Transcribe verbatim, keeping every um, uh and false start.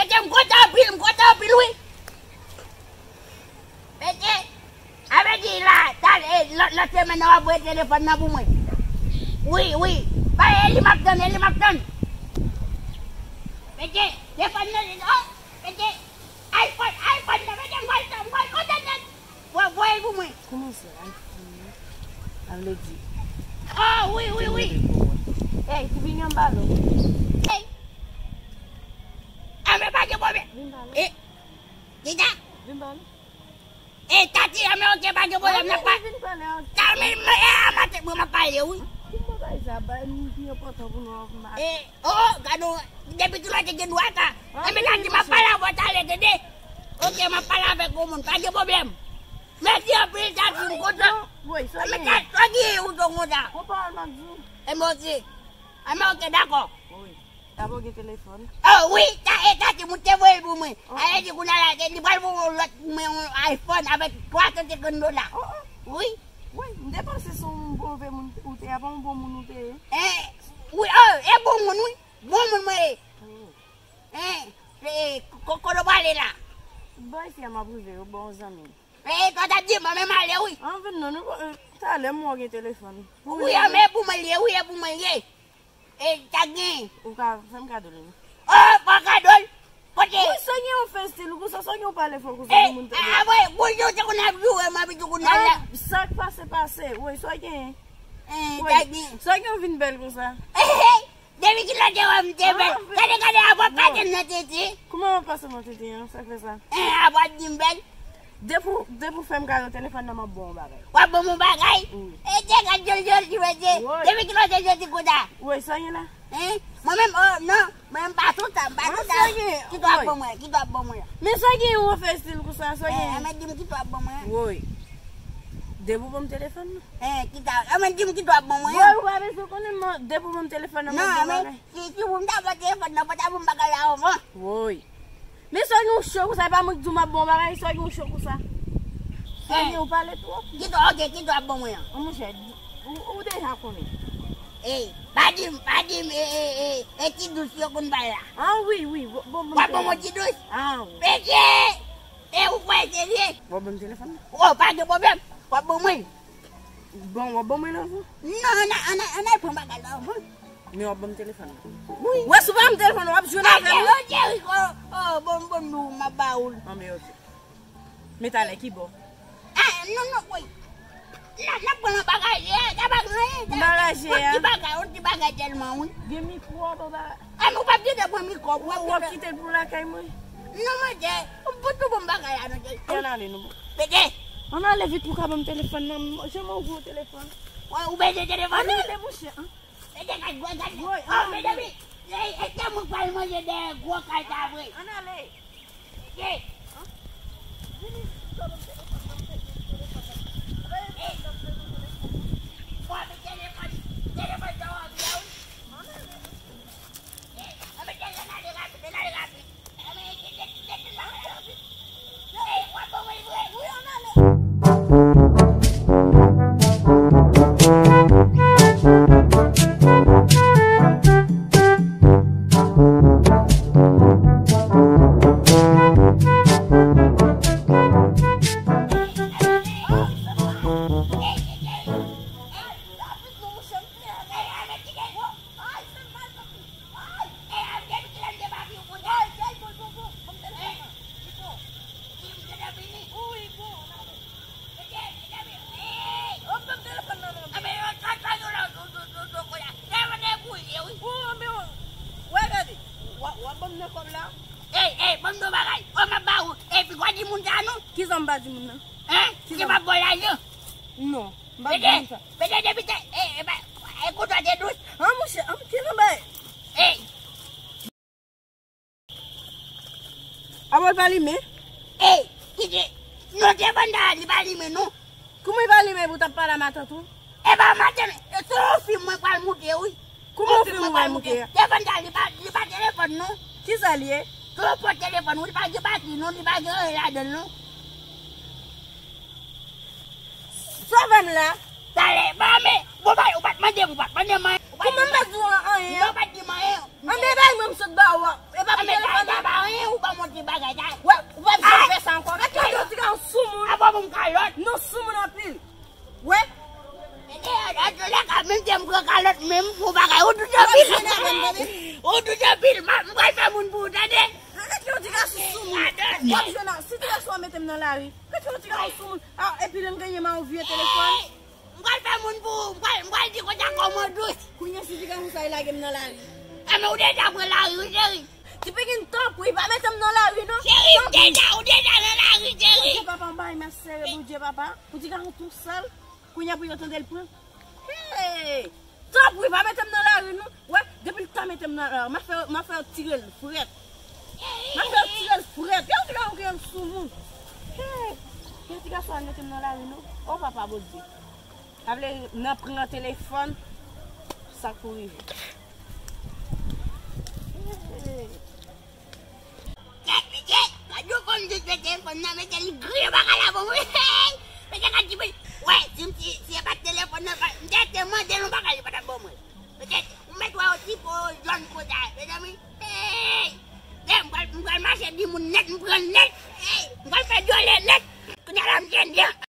Mesye, m kontan anpil, m kontan anpil, wi. Mesye, sa vle di la, talè, lòt, lòt semèn nan w ap voye telefòn nan pou mwen. Wi, wi. Ba, e li m ap tann, e li m ap tann. Mesye, telefòn nan, oh, mesye, iPhone, iPhone nan, mesye, m pral, m pral kontan nèt. Voye, voye l pou mwen. Kòman sa, iPhone nan? Sa vle di. Oh, wi, wi, wi. Ey, ti vini anba lo. Ey. Anben, pa gen pwoblèm. Vin ba lo. E, Dida. Vin ba lo. E, Tati, anben, oke, pa gen pwoblèm, n ap pa. Vin pale ak. Tati, men, e, a maten, mwen, m ap pale, wi. Ki mwen bay sa, bay moun ki enpòtan pou nou anvan. E, oh, gade, depi kilè w te gen dwa sa. Anben, Tati, m ap pale avè w talè, tande. Oke, m ap pale avèk yon moun, pa gen pwoblèm. Mèsi anpil, Tati, m kontan. Woy, sa gen. Sa gen ou tou kontan. Ou pa al m ap di w. Anben, oke. Anben, oke, dakò. Woy, ta bon gen telefòn. Oh, wi, ta, e, Tati, moun te voye l pou mwen. Oh. Sa vle di kounye a la, li pral voye yon lòt, mwen, yon iPhone avèk twa san senkant dola. Oh, oh. Wi. Woy, m te panse se yon move moun ou te ye, pa yon bon moun ou te ye. Eh, wi, oh, e bon moun, wi. Bon moun mwen ye. Oh. Eh, eh, ko-, kote w prale la? Bò isi a m ap rive, yo bon zanmi. Eh, sa w t ap di, mwen menm ale, wi. An vin non, nou, eh, talè m wè w gen telefòn. Wi, a, men e pou mwen l ye, wi, e pou mwen l ye. E, sa k gen? Ou ka fè m kado l, wi. Oh, fè w kado l? Kote? Wi, sa gen yon fè estil ou konsa, sa gen yon pale fò konsa pou moun tande. Eh, a, wi, bonjou, se kounye a m joure, m ap di kounye a la. Ah, sa k pase, pase. Wi, sa gen? Eh, sa gen? Sa gen yon vin bèl konsa. Eh, eh. Depi kilè w te wè m te bèl? Gade, gade, apa w pase m nan tete. Kòman w ap pase m nan tete an? Sa k fè sa? Eh, apa w di m bèl? Depi w, depi w fè m kado telefòn nan, m ap ba w yon bagay. W ap ban m yon bagay? Wi. E te gad jol jol ti mesye. Wi. Depi kilè w te jodi konsa? Wi, sa gen la? Eh? Mwen menm, oh, non. Mwen menm pa sou sa, m pa sou sa. Kisa w ap ban mwen? Kisa w ap ban mwen? Men sa gen yon fè estil konsa, sa gen. Eh, men di m kisa w ap ban mwen? Wi. Depi w ban m telefòn nan. Eh, kisa, a, men di m kisa w ap ban mwen an. Bon, ou pa bezwen konnen, men depi w ban m telefòn nan, mwen ban bagay. Non, men si, si pou m ta ba w telefòn nan, fò w ta ban m bagay la anvan. Woy. Men sa gen w cho konsa, e pa mwen k di w m ap ba w bagay, sa gen w cho konsa. Sa gen w pale twòp. Kisa, oke, kisa w ap ban mwen an? An, monchè, ou, ou deja konnen. Ey, pa di m, pa di m, e, e, e, e ti dous yo konn bay la. An, wi, wi, bon, bon, w ap ban mwen ti dous? An, wi. Mesye! E ou kwè serye? W ap ban m telefòn nan? O, pa gen pwoblèm. W ap ban mwen. Bon, w ap ban mwen nan, wi. Non, ann al, ann al, ann al pran bagay la, wi. Men w ap ban m telefòn nan. Wi. Wè, si w pa ban m telefòn nan, w ap jwenn avè m. Oke, oke, wi. O, o, bon, bon, bon, m ap ba ou l. Anben, oke. Men talè ki bò? A, non, non, wi. N a, n ap pran nan bagay, e, sa pa gen anyen. Anbalaje a. Yon ti bagay, yon ti bagay sèlman, wi. Gen mikwo, papa. A, men w p ap gentan pran mikwo, w ap gentan. W ap kite l pou lakay mwen. Non, monchè, ou fout tou bon bagay la, non, monchè. Ann ale, non. Mesye. Ann ale vit pou w ka ban m telefòn nan. Janm ouvri yon telefòn. Wè, ou bezwen telefòn, wi. Ann ale, monchè. Mesye, gad, gad, gad. Woy, o, ann ale. Medam, e, e, se mwen k pral manje dèyè gwo kay sa vre. Ann ale. Mesye. Ey, ey, ban m yon bagay. O, m ap ba ou. Epi, w a di moun sa, non? Kisa m pa di moun nan? Hein? Kisa m ap ba w lajan? Non, m pa di moun sa. Pete, pete, depi te, e, e, ba, e, kout ou te dous. An, monchè, an, ki nan bay? Ey. Abò l pa limen? Ey, kite. Non, telefòn ta li pa limen, non. Kouman li pa limen pou w t ap pale a matant ou? E pa matant, e sou yon fim mwen pral moute, wi. Kouman yon fim ou pral moute? Telefòn ta li pa, li pa telefòn, non. Kisa l ye? Sou yon pòt telefòn, wi, li pa gen batri, non, li pa gen anyen ladan l, non. Sove m la. Talè, ba, men, bon, ba, ou pa t mande m, ou pa t mande m anyen. Kouman m pa t di w anyen? Non, ou pa t di m anyen. Anben, bay mwen, m sot ba ou a. E pa pou telefòn nan. Anben, ba, ba, anyen, ou Menm si m pran kalòt, menm pou bagay, ou doute anpil. Ou doute anpil, m pral fè moun pou ou, tande. Arèt yon ti gason sou moun. W ap jwenn a, si ti gason an mete m nan lari. Arèt yon ti gason sou moun. Ah, epi lè m genyen ma yon vye telefòn. M pral fè moun pou ou, m pral, m pral di konsa kòman dous. Kounye si ti gason sa lage m nan lari. Enben, ou deja pran lari, wi, cheri. Ti pikin, tanpri, pa mete m nan lari, non. Cheri, m deja, ou deja nan lari, cheri. Bondye, papa, m bay men sere, Bondye, papa. Pou ti gason tou sèl. Kounye pou yo tande l pran. Hey! Tanpri, pa mete m nan lari, non. Wè, depi l ta mete m nan lari, m a fè, m a fè yo tire l frèt. M a fè yo tire l frèt. Yo, yo, yo, sou moun. Hey! Yon ti gason al mete m nan lari, non. O, papa Bondye. Sa vle nan pran telefòn, sa k pou rive. Hey! Kèt, mesye, gad yon fanm jis pete telefòn nan, mesye, li griyen bagay la pou mwen. Mesye, gad ti pil. Wè, si m, si, si e pa t telefòn nan, m te, te mande l yon bagay, li pa t ap ban mwen. Mesye, ou mèt wè yon ti po jòn konsa, mezanmi. Hey! Hey, m pral, m pral mache di moun nèt, m pran nèt. Hey! M pral fè dyole nèt. Kounye a la, m jwenn li.